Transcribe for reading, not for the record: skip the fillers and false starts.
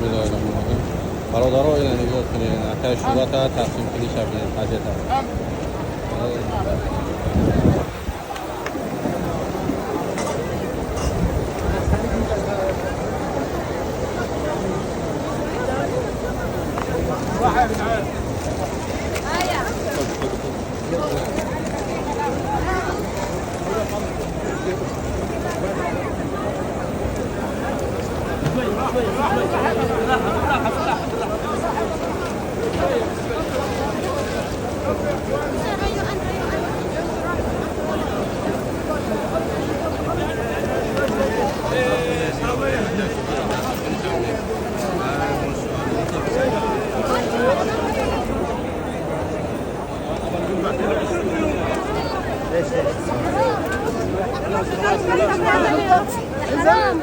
Бисмиллоҳи раҳмони раҳим. Бародаро, ина нигоҳ кунед, акай шӯрата тақсим куниша бинед, газета. حرام.